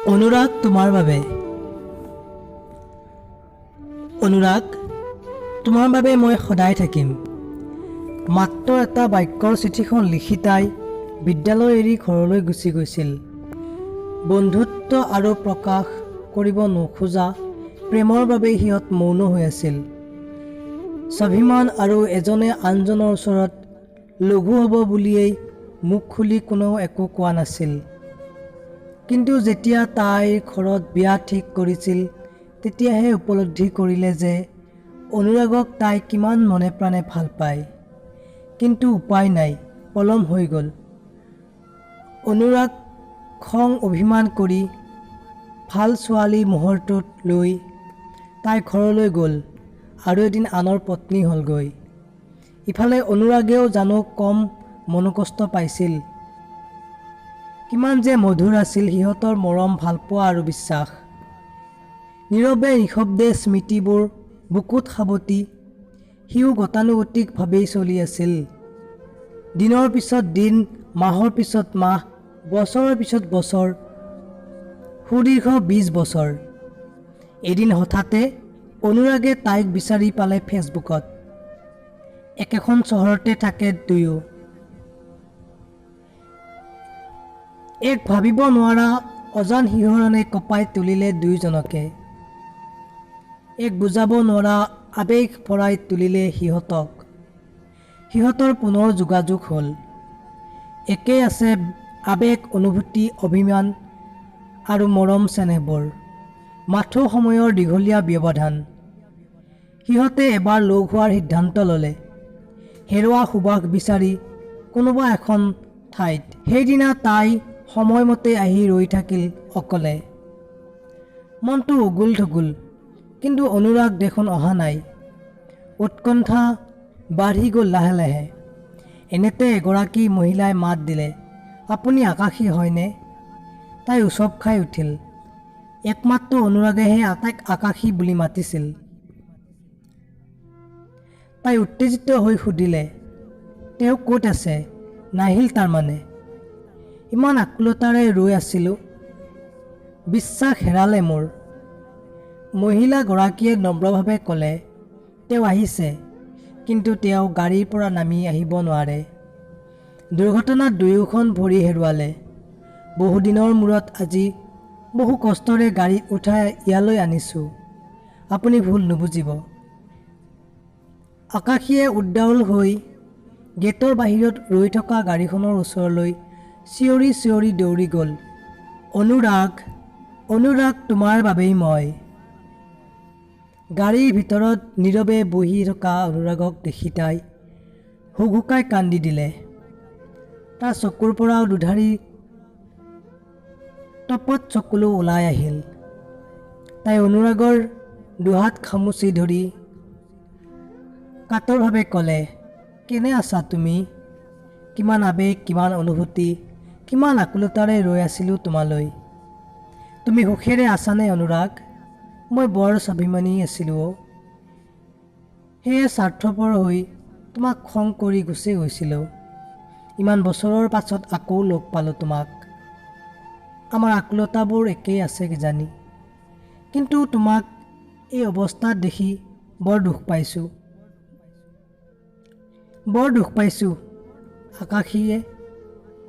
অনুৰাগ তোমাৰ বাবে। অনুৰাগ, তোমাৰ বাবে মই সদায় থাকিম। মাত্ৰ এটা বাক্যৰ চিঠিখন লিখি তাই বিদ্যালয় এৰি ঘৰলৈ গুচি গৈছিল। বন্ধুত্ব আৰু প্ৰকাশ কৰিব নোখোজা প্ৰেমৰ বাবেই সিহঁত মৌন হৈ আছিল। স্বাভিমান আৰু এজনে আনজনৰ ওচৰত লঘু হ'ব বুলিয়েই মুখ খুলি কোনেও একো কোৱা নাছিল। কিন্তু যেতিয়া তাইৰ ঘৰত বিয়া ঠিক কৰিছিল, তেতিয়াহে উপলব্ধি কৰিলে যে অনুৰাগক তাই কিমান মনে প্ৰাণে ভাল পায়। কিন্তু উপায় নাই, পলম হৈ গ'ল। অনুৰাগ খং অভিমান কৰি ভাল ছোৱালী মোহৰটোত লৈ তাই ঘৰলৈ গ'ল আৰু এদিন আনৰ পত্নী হ'লগৈ। ইফালে অনুৰাগেও জানো কম মনোকষ্ট পাইছিল? কিমান যে মধুৰ আছিল সিহঁতৰ মৰম, ভালপোৱা আৰু বিশ্বাস! নীৰৱে নিঃশব্দে স্মৃতিবোৰ বুকুত সাৱটি সিও গতানুগতিকভাৱেই চলি আছিল। দিনৰ পিছত দিন, মাহৰ পিছত মাহ, বছৰৰ পিছত বছৰ, সুদীৰ্ঘ 20 বছৰ। এদিন হঠাতে অনুৰাগে তাইক বিচাৰি পালে ফেচবুকত। একেখন চহৰতে থাকে দুয়ো। এক ভাবিব নোৱাৰা অজান শিহৰণে কঁপাই তুলিলে দুয়োজনকে। এক বুজাব নোৱাৰা আৱেগ ভৰাই তুলিলে সিহঁতক। সিহঁতৰ পুনৰ যোগাযোগ হ'ল। একেই আছে আৱেগ, অনুভূতি, অভিমান আৰু মৰম চেনেহবোৰ। মাথোঁ সময়ৰ দীঘলীয়া ব্যৱধান। সিহঁতে এবাৰ লগ হোৱাৰ সিদ্ধান্ত ল'লে, হেৰুৱা সুবাস বিচাৰি কোনোবা এখন ঠাইত। সেইদিনা তাই সময়মতে আহি ৰৈ থাকিল অকলে। মনটো উগুল থুগুল, কিন্তু অনুৰাগ দেখোন অহা নাই। উৎকণ্ঠা বাঢ়ি গ'ল লাহে লাহে। এনেতে এগৰাকী মহিলাই মাত দিলে, "আপুনি আকাশী হয়নে?" তাই উচপ খাই উঠিল। একমাত্ৰ অনুৰাগেহে তাইক আকাশী বুলি মাতিছিল। তাই উত্তেজিত হৈ সুধিলে, "তেওঁ ক'ত আছে? নাহিল তাৰমানে? ইমান আকুলতাৰে ৰৈ আছিলোঁ। বিশ্বাস হেৰালে মোৰ।" মহিলাগৰাকীয়ে নম্ৰভাৱে ক'লে, "তেওঁ আহিছে, কিন্তু তেওঁ গাড়ীৰ পৰা নামি আহিব নোৱাৰে। দুৰ্ঘটনাত দুয়োখন ভৰি হেৰুৱালে। বহুদিনৰ মূৰত আজি বহু কষ্টৰে গাড়ীত উঠাই ইয়ালৈ আনিছোঁ। আপুনি ভুল নুবুজিব।" আকাশীয়ে উদ্বাউল হৈ গেটৰ বাহিৰত ৰৈ থকা গাড়ীখনৰ ওচৰলৈ চিঞৰি চিঞৰি দৌৰি গ'ল, "অনুৰাগ, অনুৰাগ, তোমাৰ বাবেই মই।" গাড়ীৰ ভিতৰত নীৰৱে বহি থকা অনুৰাগক দেখি তাই হুকহুকাই কান্দি দিলে। তাৰ চকুৰ পৰাও দুধাৰি তপত চকুলো ওলাই আহিল। তাই অনুৰাগৰ দুহাত খামুচি ধৰি কাতৰভাৱে ক'লে, "কেনে আছা তুমি? কিমান আৱেগ, কিমান অনুভূতি, কিমান আকুলতাৰে ৰৈ আছিলোঁ তোমালৈ। তুমি সুখেৰে আছানে অনুৰাগ? মই বৰ স্বাভিমানী আছিলোঁ অ'। সেয়ে স্বাৰ্থপৰ হৈ তোমাক খং কৰি গুচি গৈছিলোঁ। ইমান বছৰৰ পাছত আকৌ লগ পালোঁ তোমাক। আমাৰ আকুলতাবোৰ একেই আছে কিজানি। কিন্তু তোমাক এই অৱস্থাত দেখি বৰ দুখ পাইছোঁ, বৰ দুখ পাইছোঁ।" আকাশীয়ে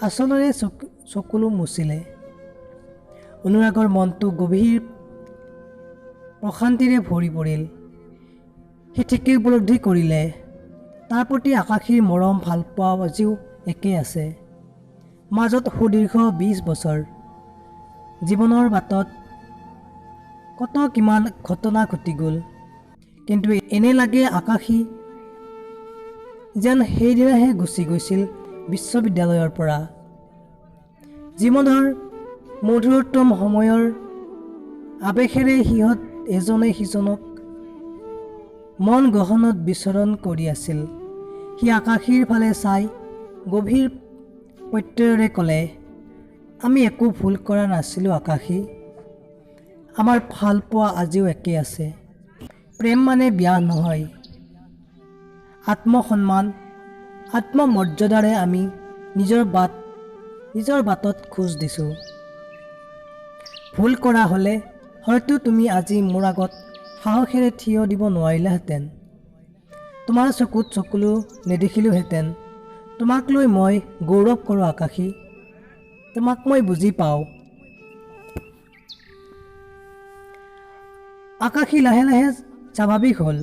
আঁচলেৰে চকুলো মুচিলে। অনুৰাগৰ মনটো গভীৰ প্ৰশান্তিৰে ভৰি পৰিল। সি ঠিকেই উপলব্ধি কৰিলে, তাৰ প্ৰতি আকাশীৰ মৰম ভালপোৱা আজিও একেই আছে। মাজত সুদীৰ্ঘ 20 বছৰ। জীৱনৰ বাটত কত কিমান ঘটনা ঘটি গ'ল, কিন্তু এনে লাগে আকাশী যেন সেইদিনাহে গুচি গৈছিল বিশ্ববিদ্যালয়ৰ পৰা। জীৱনৰ মধুৰতম সময়ৰ আৱেশেৰে সিহঁত এজনে সিজনক মন গহনত বিচৰণ কৰি আছিল। সি আকাশীৰ ফালে চাই গভীৰ প্ৰত্যয়েৰে ক'লে, "আমি একো ভুল কৰা নাছিলোঁ আকাশী। আমাৰ ভালপোৱা আজিও একেই আছে। প্ৰেম মানে বিয়া নহয়। আত্মসন্মান, আত্মমৰ্যাদাৰে আমি নিজৰ বাটত খোজ দিছোঁ। ভুল কৰা হ'লে হয়তো তুমি আজি মোৰ আগত সাহসেৰে থিয় দিব নোৱাৰিলাহেঁতেন। তোমাৰ চকুত চকুলো নেদেখিলোহেঁতেন। তোমাক লৈ মই গৌৰৱ কৰোঁ আকাশী। তোমাক মই বুজি পাওঁ। আকাশী লাহে লাহে স্বাভাৱিক হ'ল।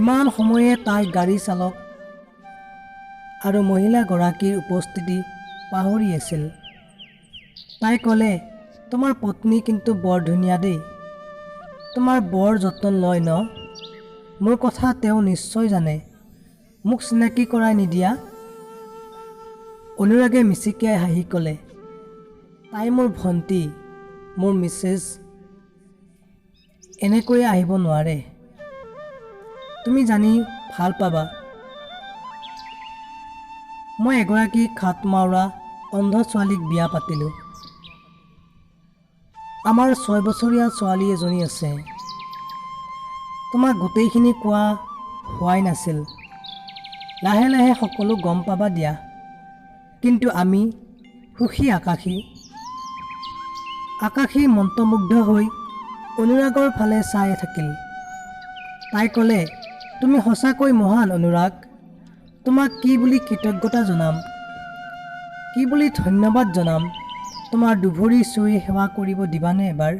ইমান সময়ে তাই গাড়ী চালক আৰু মহিলাগৰাকীৰ উপস্থিতি পাহৰি আছিল। তাই ক'লে, তোমাৰ পত্নী কিন্তু বৰ ধুনীয়া দেই। তোমাৰ বৰ যতন লয় ন? মোৰ কথা তেওঁ নিশ্চয় জানে। মোক চিনাকি কৰাই নিদিয়া? অনুৰাগে মিচিকিয়াই হাঁহি ক'লে, তাই মোৰ ভণ্টি, মোৰ মিছেছ এনেকৈয়ে আহিব নোৱাৰে। তুমি জানি ভাল পাবা, মই এগৰাকী খাটমাউৰা অন্ধ ছোৱালীক বিয়া পাতিলোঁ। আমাৰ 6 বছৰীয়া ছোৱালী এজনী আছে। তোমাক গোটেইখিনি কোৱা হোৱাই নাছিল। লাহে লাহে সকলো গম পাবা দিয়া। কিন্তু আমি সুখী আকাশী। আকাশী মন্ত্ৰমুগ্ধ হৈ অনুৰাগৰ ফালে চাই থাকিল। তাই ক'লে, তুমি সঁচাকৈ মহান অনুৰাগ। তোমাক কি বুলি কৃতজ্ঞতা জনাম, কি বুলি ধন্যবাদ জনাম? তোমাৰ দুভৰি চুই সেৱা কৰিব দিবানে এবাৰ?